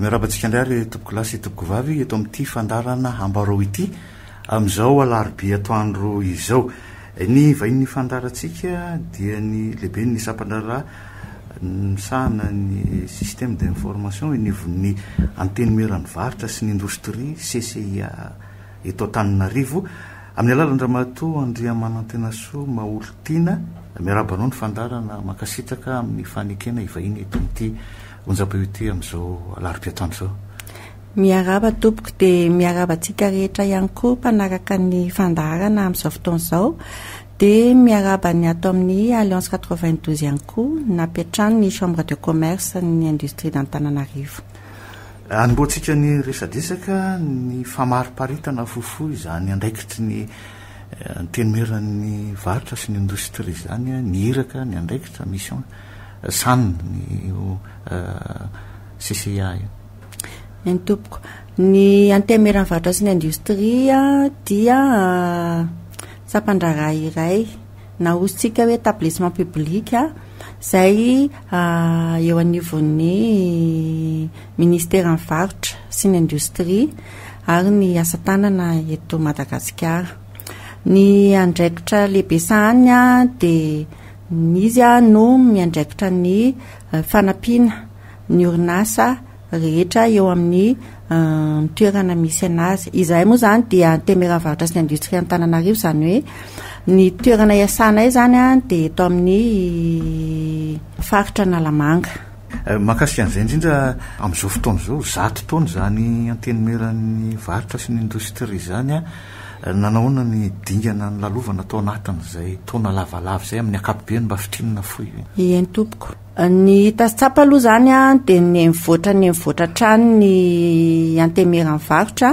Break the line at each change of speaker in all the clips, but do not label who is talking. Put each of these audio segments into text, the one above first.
Miarahaba antsika indray ary tompokolahy sy tompokovavy eto amin'ity fandaharana Ambarao ity amin'izao alarobia atoandro izao. Ny vahinin'ny fandaharantsika dia ny lehiben'ny sampan-draharaha misahana ny système d'information eo anivon'ny Antenimieran'ny varotra sy ny indostria, CCIA, eto Antananarivo, amin'ny alalan-dRamatoa Andriamanantenasoa Maholitiana. Miarahaba anao ny fandaharana, mankasitraka amin'ny fanekena hivahiny eto amin'ity onjam-peo ity amin'izao alarobia atoandro izao.
Miarahaba tompoko dia miarahaba antsika rehetra ihany koa mpanaraka ny fandaharana amin'izao fotoana izao. Dia miarahaba ny ato amin'ny Alliance 92 ihany koa nampiantrano ny Chambre de Commerce ny Industrie d'Antananarivo.
Anombohantsika ny resadresaka ny famariparitana fohifohy izany andraikitry ny Antenimieran'ny varotra sy ny indostria izany, ny iraka, ny andraikitra, mission, sahaniny ny io CCIA io.
Eny tompoko. Ny Antenimieran'ny varotra sy ny indostria dia sampan-draharaha iray nahosintsika hoe établissement public izay eo anivon'ny ministeran'ny varotra sy ny indostria ary ny asa tanana eto Madagasikara. Ny andraikitra lehibe sahaniny dia izy no miandraikitra ny fanampiana ny orinasa rehetra eo amin'ny toerana misy anazy. Izahay moa izany dia Antenimieran'ny Varotra sy ny Indostria Antananarivo, izany hoe ny toerana iasanay izany dia eto amin'ny faritra Analamanga.
Mahakasika an'izay indrindra, amin'izao fotoana izao, 100 taona izany Antenimieran'ny Varotra sy ny Indostria izany, nanao ahoana ny dingana nolalovana tao anatin'izay taona lavalava izay amin'ny ankapobeny mba fintinina fohy?
Eny tompoko. Ny hita sy tsapa aloha izany an, dia ny mivoatra ny mivoatra hatrany ny antenimieran'ny varotra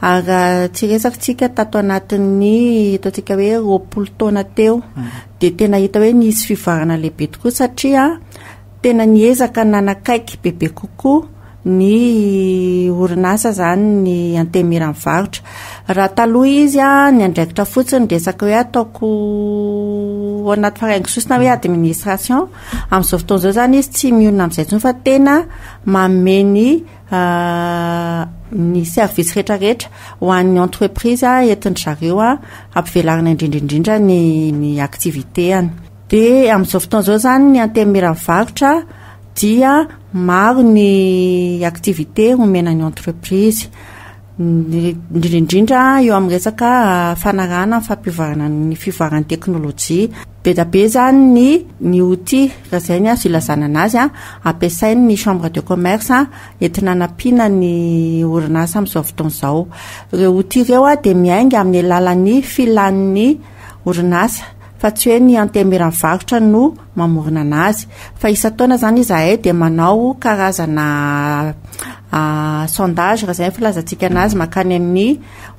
ary raha tsy resaka tsika tato anatin'ny ataontsika hoe 20 taona teo dia tena hita hoe nisy fivoarana lehibe tokoa satria tena niezaka nanakaiky bebe kokoa ny orinasa izany ny antenimieran'ny varotra. Raha taloha izy an, ny andraikitra fotsiny resaka hoe ataoko ao anaty faraingo sosona hoe administration, amin'izao fotoana izao izany izy tsy mionona amin'izay intsony fa tena manome ny ny service rehetrarehetra ho an'ny entreprise entin-dry zareo hampivelarana indrindra indrindra ny ny activité-any. Dia amin'izao fotoana izao izany ny antenimieran'ny varotra dia maro ny activité omena ny entreprise, indrindra indrindra eo amin'ny resaka fanarahana ny fampivoarana ny fivoaran'ny teknolojia. Be dia be izany ny ny outil raha izay ny azo ilazana anazy an, ampiasain'ny chambre de commerce entina hanampiana ny orinasa amin'izao fotoana izao. Ireo outil ireo dia miainga amin'ny alalan'ny filan'ny orinasa fa tsy hoe ny antenimieran'ny varotra no mamorona anazy fa isan-taona izany izahay dia manao karazana sondage raha izay ny filazantsika anazy mankany amin'ny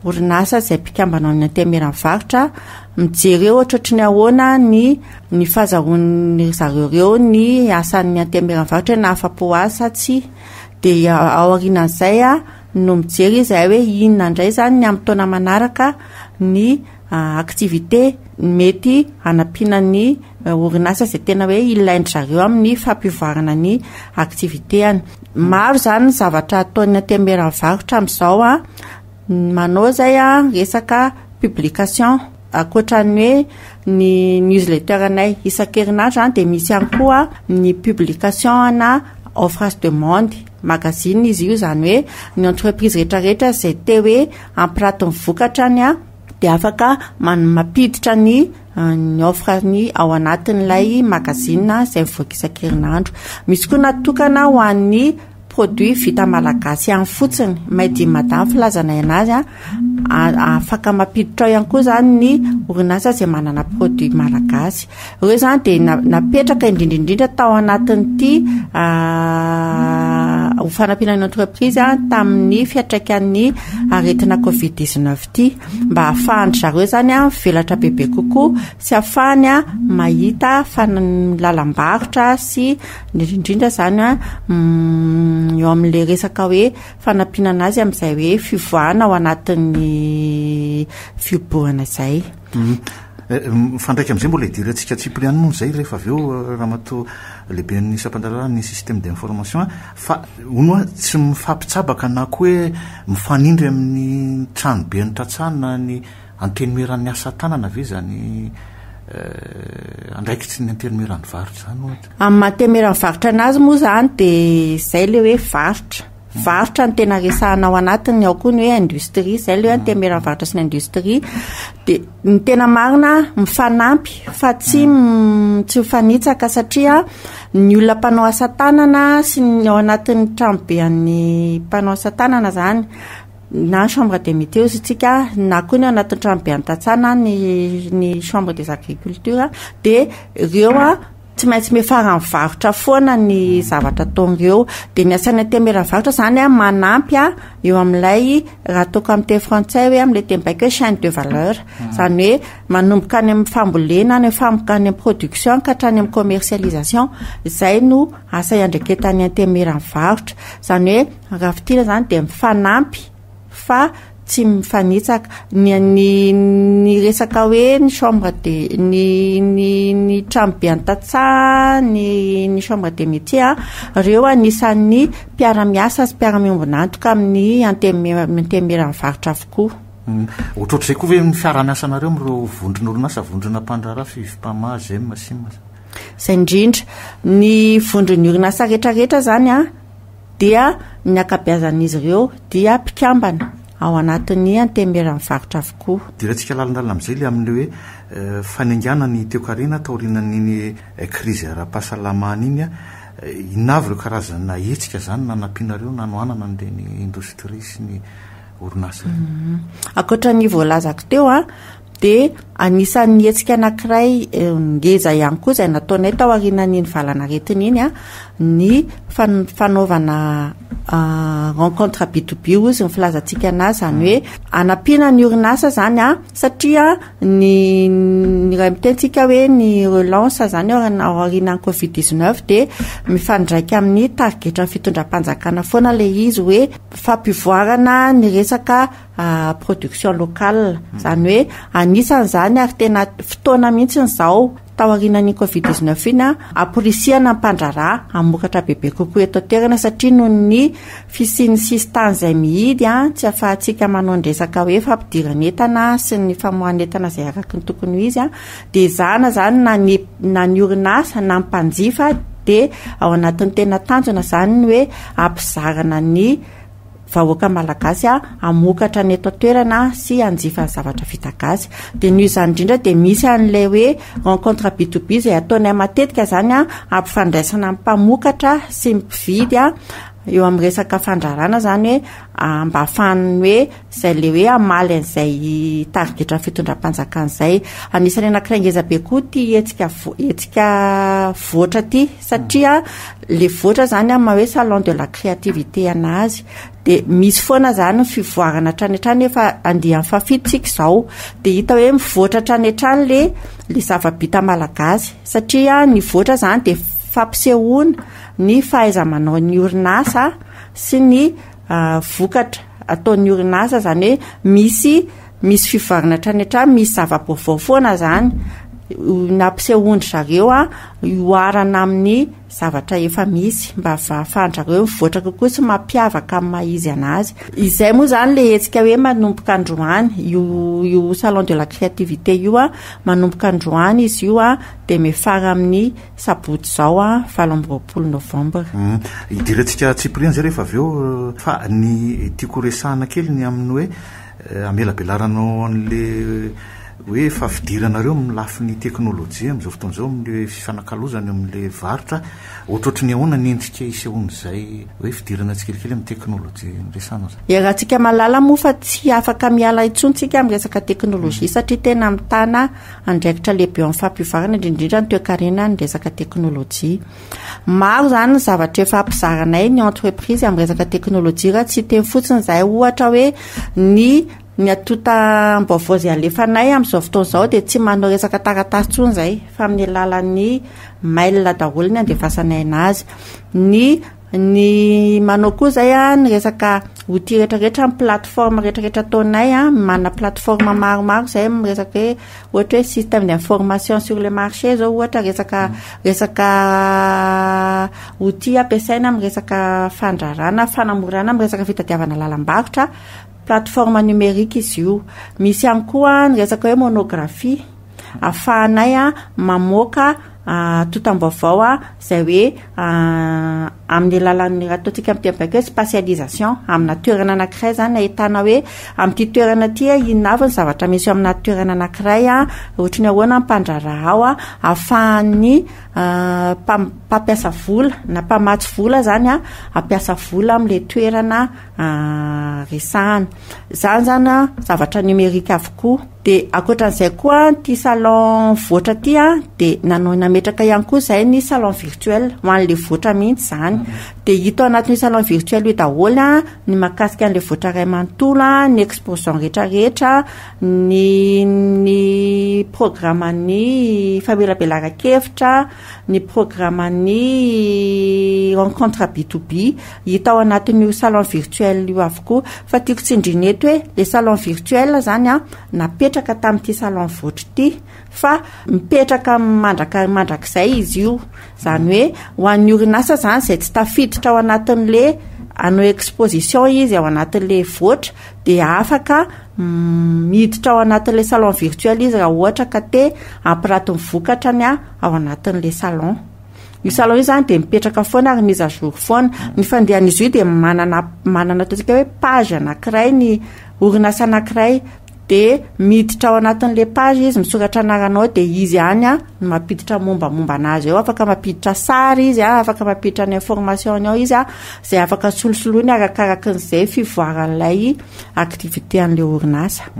orinasa izay mpikambana ao amin'ny antenimieran'ny varotra mijery eo ohatrohatry ny ahoana ny ny fahazahoan'ny zareo ireo ny asan'ny antenimieran'ny varotra hoe nahafa-po azy sa tsia dia ao aorianan'izay no mijery izahay hoe inona indray izany ny amin'ny taona manaraka ny activité mety hanampiana ny orinasa izay tena hoe ilain-dry zareo amin'ny fampivoarana ny activité-any. Maro izany ny zavatra ataon'ny antenimieran'ny varotra amin'izao an, manao izay an resaka publication ankoatran'ny hoe ny newsletter anay isan-kerinandro izany dia misy ihany koa ny publication ana offre sy demande magazine izy io izany hoe ny entreprise rehetrarehetra izay te hoe hampiraty ny vokatrany an dia afaka mampiditra ny ny offre ny ao anatin'ilay magazine izay mivoaka isan-kerinandro. Misy koa natokana ho an'ny produit vita malagasy ihany fotsiny, made in Mada ny filazanay anazy an, afaka mampiditra ao ihany koa izany ny orinasa izay manana produit malagasy. Ireo izany dia napetraka indrindra indrindra tao anatin'ity ho fanampiana ny entreprise tamin'ny fiantraikan'ny aretina covid 19 ity mba hahafahan-dry zareo izany mivelatra bebe kokoa sy hahafahany mahita lalam-barotra sy indrindra indrindra izany eo amin'ilay resaka hoe fanampiana anazy amin'izay hoe fivoahana ao anatin'ny fihibohana izay.
Mifandraika amin'izay mbola hidirantsika antsipiriany moa izay rehefa avy eo Ramatoa lehiben'ny sampandraharahan'ny système d'information fa hono hoa tsy mifampitsabaka na koa hoe mifanindry amin'ny tranoben'ny tantsaha na ny antenimieran'ny asa tanana ve izany andraikitry ny antenimieran'ny varotra izany ohatra?
Amin'ny maha antenimieran'ny varotra anazy moa izany dia izay ilay hoe varotra. Varotra no tena resahana ao anatiny, ao koa ny hoe industrie, izay ilay hoe antenimieran'ny varotra sy ny industrie. Dia ny tena marina mifanampy fa tsy tsy mifanitsaka satria ny olona mpanao asa tanana sy ny ao anatin'ny tranobe an'ny mpanao asa tanana izany na chambre des métiers hozy isika na koa ny ao anatin'ny tranobe an'ny tantsaha na ny ny chambre des agricultures dia ireo a Tsy maintsy miafaran'ny varotra foana ny zavatra ataon'ireo. Dia ny asan'ny antenimieran'ny varotra izany an, manampy an, eo amin'ilay, raha ataoko amin'ny teny frantsay hoe amin'ilay teny baiko hoe chaîne de valeur. Izany hoe manomboka any amin'ny fambolena, any amin'ny fam- any amin'ny production ka hatrany amin'ny commercialisation. Izay no asa iandraiketan'ny antenimieran'ny varotra. Izany hoe raha fintinina izany dia mifanampy fa tsy mifanitsaka. Ny ny ny resaka hoe ny chambre de ny ny ny tranobe an-tantsaha, ny ny chambre des métiers a, ireo anisan'ny mpiara-miasa sy mpiara-miombon'antoka amin'ny antenimieran'ny varotra avokoa.
Ohatrohatr'izay koa ve ny fiaraha-miasanareo amin'ireo vondron'orinasa, vondrona mpandraharaha, Fivmpama, Gem, Sim?
Izay indrindra. Ny vondron'ny orinasa rehetrarehetra izany a, dia ny ankabeazan'izy ireo dia mpikambana ao anatin'ny Antenimieran'ny Varotra avokoa.
Idirantsika lalindalina amin'izay ilay amin'ilay hoe fanaingàna ny toekarena taorianan'iny krizy ara-pahasalamana iny. Inona avy ireo karazana hetsika izany nanampianareo nanohanana an'ireny indostria sy ny orinasa ireny?
Ankoatra ny voalazako teo, dia anisan'ny hetsika anankiray ngeza ihany koa izay nataonay tao aorianan'iny valanaretina iny ny fanaovana rencontre B to B hozy ny filazantsika anazy, izany hoe anampiana ny orinasa izany satria ny ny raha miteny tsika hoe ny relance izany ao aorianan'ny covid 19 dia mifandraika amin'ny tarigetran'ny fitondram-panjakana foana ilay izy hoe fampivoarana ny resaka production locale, izany hoe anisan'izany ary tena fotoana mihitsy izao taorianan'iny covid 19 iny amporisihana ny mpandraharaha hamokatra bebe kokoa eto an-toerana satria noho ny fisian'ny sisintany izay mihidy tsy ahafahantsika manao ny resaka hoe fampidiran'entana sy ny famoahan'entana izay araka ny tokony ho izy dia ezahana izany na ny na ny orinasa na ny mpanjifa dia ao anatin'ny tena tanjona izany ny hoe ampizarana ny vahoaka malagasy hamokatra ny eto an-toerana sy hanjifa ny zavatra vita gasy. Dia noho izany indrindra dia misy an'ilay hoe rencontre B to B izay ataonay matetika izany hampifandraisana ny mpamokatra sy ny mpividy eo amin'ny resaka fandrarana izany hoe mba ahafahan'ny hoe izay ilay hoe hamaly an'izay tarigetran'ny fitondram-panjakana izay. Anisan'ny anankiray ngeza be koa ity hetsika hetsika voatra ity satria le voatra zany amin'ny maha hoe salon de la créativité anazy de misy foana zany ny fivoarana hatrany hatrany efa andiany fahafito tsika izao de hita hoe mivoatra hatrany hatrany le le zava-bita malagasy satria ny voatra zany de fampisehoana ny fahaiza-manao ny orinasa sy ny vokatra ataon'ny orinasa zany hoe misy misy fivoarana hatrany hatrany misy zava-baovao foana zany nampisehoan-dry zareo a oharana amin'ny zavatra efa misy mba ahafahan-dry zareo mivoatra kokoa sy mampiavaka amin'ny maha izy anazy. Izay moa izany ilay hetsika hoe manomboka androany io io salon de la créativité io a, manomboka androany izy io a dia miafara amin'ny sabotsy izao a 28 novambra.
Hidirantsika antsipiriany izay rehefa avy eo fa ny tiako horesahana kely ny amin'ny hoe hamelabelaranao an'le hoe efa fidiranareo amin'ny lafiny teknolojia amin'izao fotoana izao amin'le fifanakalozana eo amin'le varotra, ohatrohatry ny ahoana ny endrika isehoan'izay hoe fidirana tsikelikely amin'ny teknolojia niresahanao izay?
Iarahantsika mahalala moa fa tsy afaka miala intsony tsika amin'ny resaka teknolojia satria tena mitana andraikitra lehibe eo amin'ny fampivoarana indrindra indrindra ny toekarena ny resaka teknolojia. Maro izany ny zavatra efa ampizaranay ny entreprise amin'ny resaka teknolojia raha tsy hiteny fotsiny izahay ohatra hoe ny ny antontam-baovao izay alefanay amin'izao fotoana izao dia tsy manao resaka taratasy intsony izahay fa amin'ny alalan'ny mail daholo ny andefasanay anazy. Ny. Ny manao koa izay a, ny resaka outil rehetrarehetra, ny plateforme rehetrarehetra ataonay a, manana plateforme maromaro izay amin'ny resaka hoe ohatra hoe système d'information sur le marché zao ohatra resaka resaka outil ampiasaina amin'ny resaka fandrarana, fanamorana amin'ny resaka fitadiavana lalam-barotra, plateforme numérique izy io. Misy ihany koa ny resaka hoe monographie, ahafahanay mamoaka antontam-baovao izay hoe amin'ny alalan'ny raha ataontsika amin'ny teny baiko hoe spatialisation, amina toerana anankiray izany ahitana hoe amin'ity toerana ity inona avy ny zavatra misy eo amina toerana anankiray, ohatry ny ahoana ny mpandraharaha ao, ahafahan'ny mpampiasa vola na mpamatsy vola izany hampiasa vola amin'ilay toerana resahana. Izany izany zavatra numérique avokoa. Dia ankoatran'izay koa ity salon voatra ity an, dia nanao nametraka ihany koa izay ny salon virtuel ho an'ilay voatra mihitsy izany. Dia hita ao anatin'io salon virtuel io daholo an, ny mahakasika an'ilay voatra iray manontolo an, ny exposant rehetrarehetra, ny ny programan'ny famelabelaran-kevitra, ny programan'ny rencontre B to B. Hita ao anatin'io salon virtuel io avokoa. Fa tiako tsindriana eto hoe le salon virtuel zany an, napetraka tamin'ity salon voatra ity fa mipetraka mandraka mandrakizay izy io. Izany hoe ho an'ny orinasa zany izay tsy tafiditra ao anatin'le hanao exposition izy ao anatin'le voatra dia afaka miditra ao anatin'le salon virtuel izy raha ohatra ka te hampiraty ny vokatrany ao anatin'le salon. Io salon io zany dia mipetraka foana ary mise à jour foana. Ny fandehan'izy io dia manana manana ataontsika hoe page anankiray ny orinasa anankiray dia miditra ao anatin'ilay page izy misoratra anarana ao dia izy ihany a no mampiditra mombamomba anazy ao, afaka mampiditra sary izy a, afaka mampiditra ny information-ny ao izy a, izay afaka solosoloiny arakarakin'izay fivoaran'ilay activité an'ilay orinasa.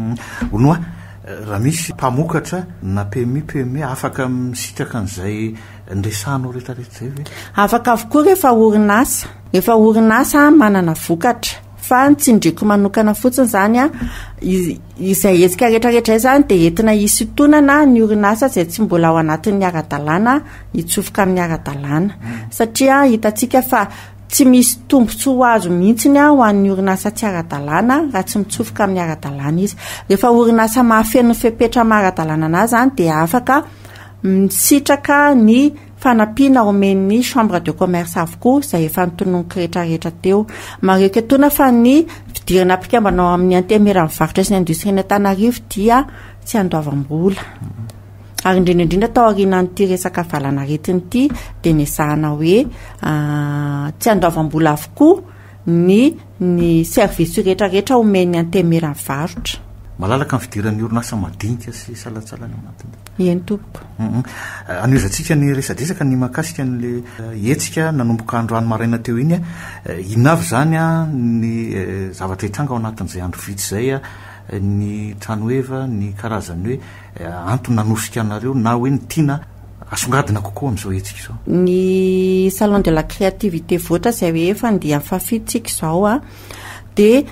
Hono hoa, raha misy mpamokatra na PMI, PME afaka misitraka an'izay Niresahanao rehetrarehetra izay ve?
Afaka avokoa rehefa orinasa. Rehefa orinasa manana vokatra. Fa ny tsindriako manokana fotsiny izany an, izay hetsika rehetrarehetra izay izany dia entina hisintonana ny orinasa izay tsy mbola ao anatin'ny ara-dalàna hitsofoka amin'ny ara-dalàna. Satria hitantsika fa tsy misy tombontsoa ho azo mihitsy ho an'ny orinasa tsy ara-dalàna raha tsy mitsofoka amin'ny ara-dalàna izy. Rehefa orinasa mahafeno ny fepetra maha ara-dalàna anazy izany dia afaka Misitraka ny fanampiana omen'ny Chambre de commerce avokoa izay efa notononiko rehetrarehetra teo. Marihiko etoana fa ny fidirana mpikambana ao amin'ny Antenimieran'ny Varotra sy ny Indostria Antananarivo dia tsy andoavam-bola. Ary indrindra indrindra tao aorianan'ity resaka valanaretina ity dia nezahana hoe tsy andoavam-bola avokoa ny ny service rehetrarehetra omen'ny Antenimieran'ny Varotra.
Malalaka ny fidiran'ny orinasa madinika sy salantsalany ao anatiny.
Eny tompoko.
Anohizantsika ny resadresaka ny mahakasika an'le hetsika nanomboka androany maraina teo iny. Inona avy izany ny zavatra hitranga ao anatin'izay andro vitsy izay, ny tranoheva, ny karazan'ny hoe antony nanosika anareo na hoe ny tiana asongadina kokoa amin'izao hetsika izao?
Ny salon de la créativité voatra izay hoe efa andiany fahafito tsika izao dia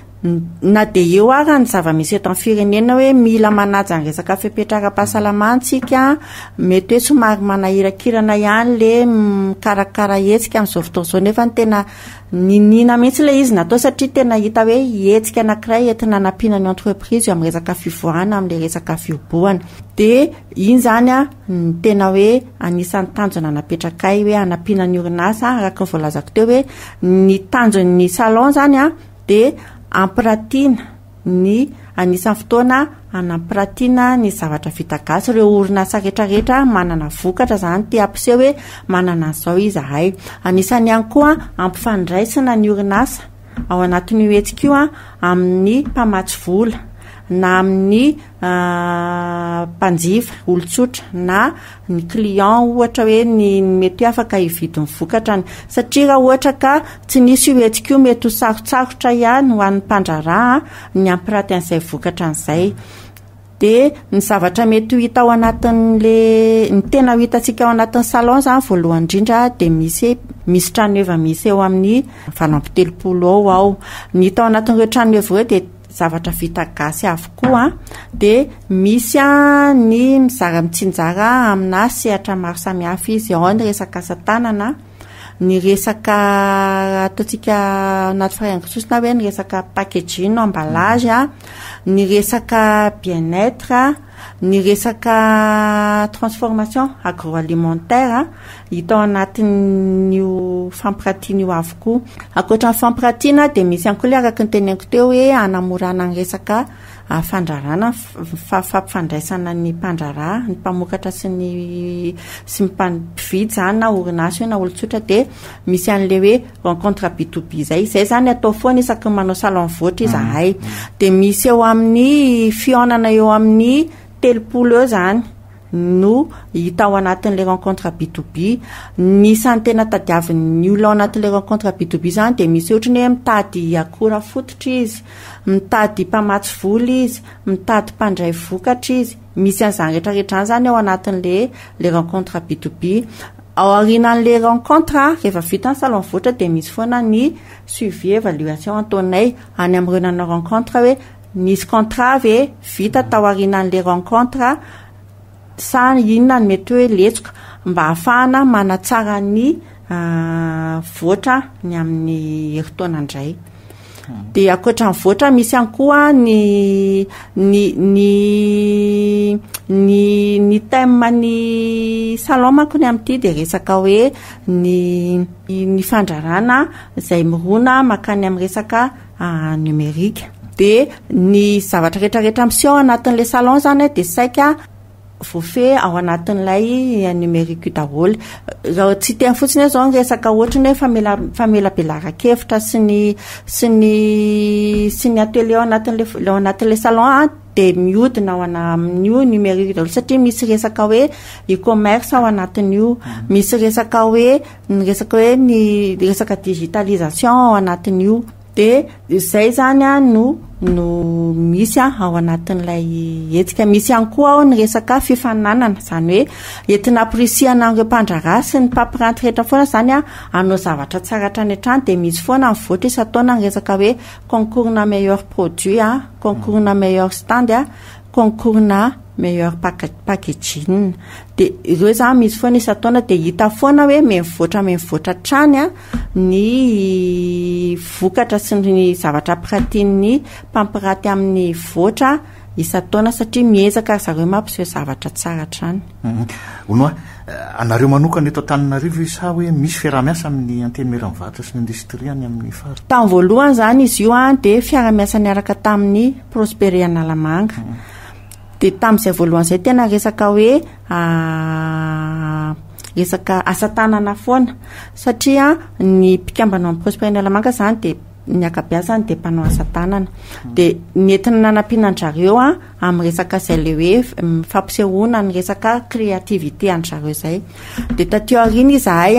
Na dia eo ara ny zava-misy eto amin'ny firenena hoe mila manaja ny resaka fepetra ara-pahasalamana isika, mety hoe somary manahirakirana ihany le mikarakara hetsika amin'izao fotoana izao nefa ny tena niniana mihitsy ilay izy natao satria tena hita hoe hetsika anankiray entina hanampiana ny entreprise eo amin'ny resaka fivoahana amin'ilay resaka fihobohana. Dia iny izany an, ny tena hoe anisan'ny tanjona napetrakay hoe hanampiana ny orinasa araka ny voalazako teo hoe ny tanjon'ny salon izany an, dia ampiratiana ny anisan'ny fotoana anampiratiana ny zavatra vita gasy ireo orinasa rehetrarehetra manana vokatra izany te hampiseho hoe manana an'izao izahay. Anisan'ny ihany koa ampifandraisana ny orinasa ao anatin'io hetsika io amin'ny mpamatsy vola na amin'ny mpanjifa, olon-tsotra na ny client ohatra hoe ny mety hoe afaka hividy ny vokatrany satria raha ohatra ka tsy nisy io hetsika io mety ho sarotsarotra ihany ho an'ny mpandraharaha ny hampiraty an'izay vokatra an'izay. Dia ny zavatra mety ho hita ao anatin'le ny tena ho hitantsika ao anatin'ny salon izany voalohany indrindra dia misy misy tranoheva misy eo amin'ny 38 eo ao. Ny hita ao anatin'ireo tranoheva ireo dia zavatra vita gasy avokoa dia misy ny mizara mitsinjara amina sehatra maro samihafa izy, ao ny resaka asa tanana, ny resaka ataontsika anaty faraingo sosona hoe ny resaka packaging, emballage a, ny resaka bien-être, ny resaka transformation agroalimentaire hita ao anatin'io fampiratiana io avokoa. Ankoatra ny fampiratiana dia misy ihany koa ilay araka ny teneniko teo hoe hanamorana ny resaka fandrarana, fampifandraisana ny mpandraharaha, ny mpamokatra sy ny sy ny mpividy izany na orinasa io na olon-tsotra dia misy an'ilay hoe rencontre B to B izay. Izay izany atao foana isaky ny manao salon mivoatra izahay. Dia misy eo amin'ny fihaonana eo amin'ny 30 eo izany no hita ao anatin'ilay rencontre B to B. Ny isan'ny tena tadiavin'ny olona ao anatin'ilay rencontre B to B izany dia misy ohatry ny hoe mitady akora fototra izy, mitady mpamatsy vola izy, mitady mpandray vokatra izy. Misy an'izany rehetrarehetra izany izany ao anatin'ilay ilay rencontre B to B. Ao aorianan'ilay rencontre, rehefa vita ny salon mivoatra dia misy foana ny suivi évaluation ataonay any amin'ireo nanao rencontre hoe nisy contrat ve vita tao aorianan'ilay rencontre sa inona no mety hoe lesoka mba ahafahana manatsara ny voatra ny amin'ny herintaona indray. Dia ankoatra ny voatra misy ihany koa ny ny ny ny ny thème ny salon manko ny amin'ity dia resaka hoe ny ny fandrarana izay mirona mankany amin'ny resaka numérique. Dia ny zavatra rehetrarehetra miseho ao anatin'ilay salon izany dia saika voafehy ao anatin'ilay numérique io daholo. Raha tsy hiteny fotsiny aho izao ny resaka ohatry ny hoe famela- famelabelaran-kevitra sy ny sy ny sy ny atelier ao anatin'ilay ao anatin'ilay salon an, dia mihodina ao ana- amin'io numérique daholo satria misy resaka hoe e-commerce ao anatin'io, misy resaka hoe ny resaka hoe ny resaka digitalisation ao anatin'io. Dia izay izany no no misy ao anatin'ilay hetsika. Misy ihany koa ao ny resaka fifaninanana, izany hoe entina ampirisihana an'ireo mpandraharaha sy ny mpampiranty rehetra foana izany hanao zavatra tsara hatrany hatrany. Dia misy foana mivoatra isan-taona ny resaka hoe concours-na meilleur produit, concours-na meilleur stand, concours-na meilleur packaging. Dia ireo izany misy foana isan-taona dia hita foana hoe miha-mivoatra miha-mivoatra hatrany ny vokatra sy ny zavatra ampiratian'ny mpampiraty amin'ny voatra isan-taona satria miezaka ry zareo mampiseho zavatra tsara hatrany.
Hono hoa, anareo manokana eto Antananarivo ve sa hoe misy fiaraha-miasa amin'ny Antenimieran'ny Varotra sy ny Indostria any amin'ny faritra?
Tamin'ny voalohany izany izy io dia fiaraha-miasa niaraka tamin'ny Prospere Analamanga. Dia tamin'izay voalohany izay tena resaka hoe resaka asa tanana foana satria ny mpikambana ao amin'ny Prospère Analamanga izany dia ny ankabeazany dia mpanao asa tanana. Dia nentina nanampiana an-dRareo amin'ny resaka izay ilay hoe fampisehoana ny resaka créativité an-dRareo izay. Dia taty aoriana izahay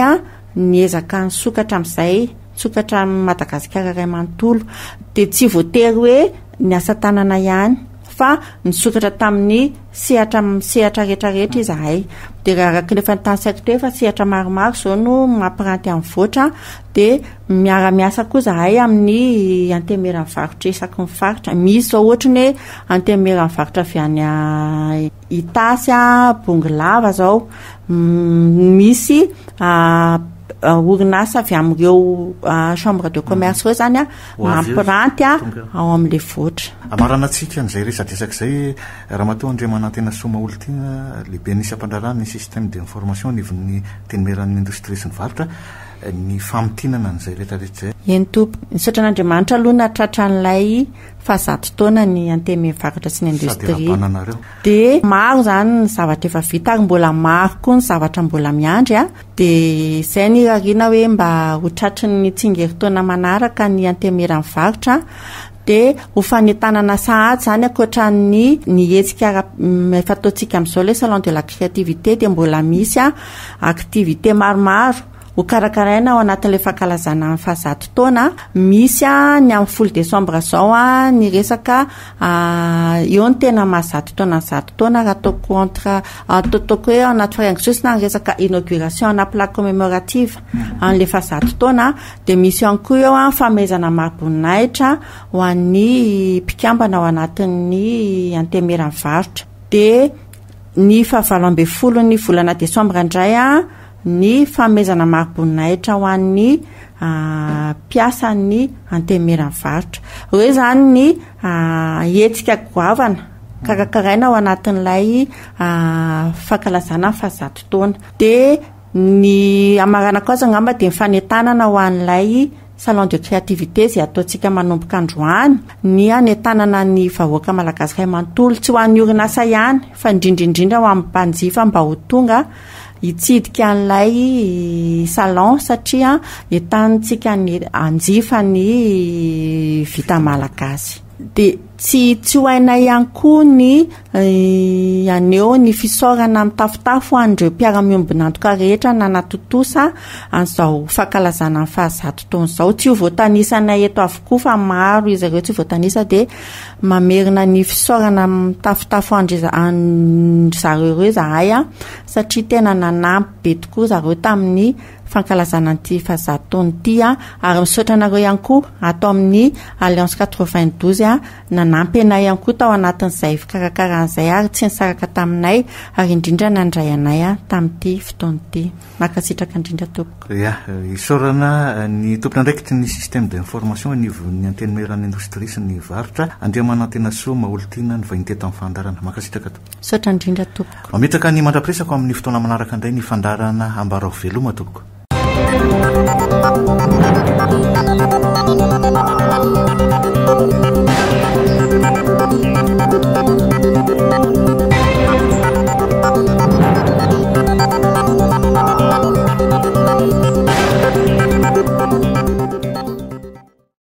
niezaka nisokatra amin'izay, nisokatra amin'i Madagasikara iray manontolo. Dia tsy voatery hoe ny asa tanana ihany fa nisokatra tamin'ny sehatra sehatra rehetra rehetra izahay. Dia raha araka ny efa notanisaiko teo efa sehatra maromaro izao no mampiranty amin'ny voatra, dia miara-miasa koa izahay amin'ny antenimieran'ny varotra isaky ny faritra. Misy izao ohatra ny hoe antenimieran'ny varotra avy any Itasy, Bongolava izao, misy orinasa avy amin'ireo chambre de commerce ireo izany mampiranty ao amin'ilay voatra.
Amaranantsika an'izay resadresaka izay Ramatoa Andriamanantenasoa Maholitiana, lehiben'ny sampandraharahan'ny système d'information anivon'ny Antenimieran'ny Indostria sy ny Varotra, ny famintinana an'izay rehetrarehetra izay.
Eny tompoko. Misaotra an'Andriamanitra aloha nahatratra an'ilay fahazato taona ny Antenimieran'ny Varotra sy ny
Sady
Indostria.
rahabana anareo.
Dia maro izany ny zavatra efa vita ary mbola maro koa ny zavatra mbola miandry. Dia izay no irariana hoe mba ho tratry ny tsingerin-taona manaraka ny Antenimieran'ny Varotra. Dia ho fanentanana sahady izany ankoatran'ny ny hetsika ara efa ataontsika amin'izao ilay salon de la créativité dia mbola misy activité maromaro ho karakaraina ao anatin'ilay fankalazana ny fahazato taona. Misy ny amin'ny 10 décembre izao ny resaka eo ny tena mahazato taona ny zato taona raha ataoko entre ataoko hoe ao anaty farango sosona ny resaka inauguration ana plaque commémorative an'ilay fahazato taona. Dia misy ihany koa eo ny fanomezana mari-boninahitra ho an'ny mpikambana ao anatin'ny Antenimieran'ny varotra. Dia ny fahavalo ambin'ny folon'ny volana desambra indray. ny fanomezana mari-boninahitra ho an'ny mpiasan'ny Antenimieran'ny Varotra. Ireo izany ny hetsika goavana karakaraina ao anatin'ilay fankalazana ny fahazato taona. Dia ny hamaranako azy angamba dia ny fanentanana ho an'ilay Salon de créativité izay ataontsika manomboka androany, ny hanentanana ny vahoaka malagasy iray manontolo, tsy ho an'ny orinasa ihany fa indrindra indrindra ho an'ny mpanjifa mba ho tonga hitsidika an'ilay salon satria entanintsika ny hanjifa ny vita malagasy. Dia tsy tsy ho hainay ihany koa ny haneho ny fisaorana mitafotafo ho an'ireo mpiara-miombon'antoka rehetra nanatontosa an'izao fankalazana ny fahazato taona izao. Tsy ho voatanisanay eto avokoa fa maro izy ireo tsy voatanisa dia mamerina ny fisaorana mitafotafo an-dry an-dry zareo ireo izahay satria tena nanampy be tokoa zareo tamin'ny fankalazana an'ity fahazato taona ity ary misaotra anareo ihany koa ato amin'ny Alliance 92 nanampy anay ihany koa tao anatin'izay fikarakarana izay ary tsy nisaraka taminay ary indrindra nandray anay tamin'ity fotoana ity. Mankasitraka indrindra tompoko.
Ya, isaorana ny tompon'andraikitry ny système d'information anivon'ny Antenimieran'ny Indostria sy ny Varotra, Andriamanantenasoa Maholitiana ny vahiny teto amin'ny fandaharana. Mankasitraka tompoko.
Misaotra indrindra tompoko.
Mametraka ny mandra-piresako amin'ny fotoana manaraka indray ny fandaharana Ambarao Veloma tompoko.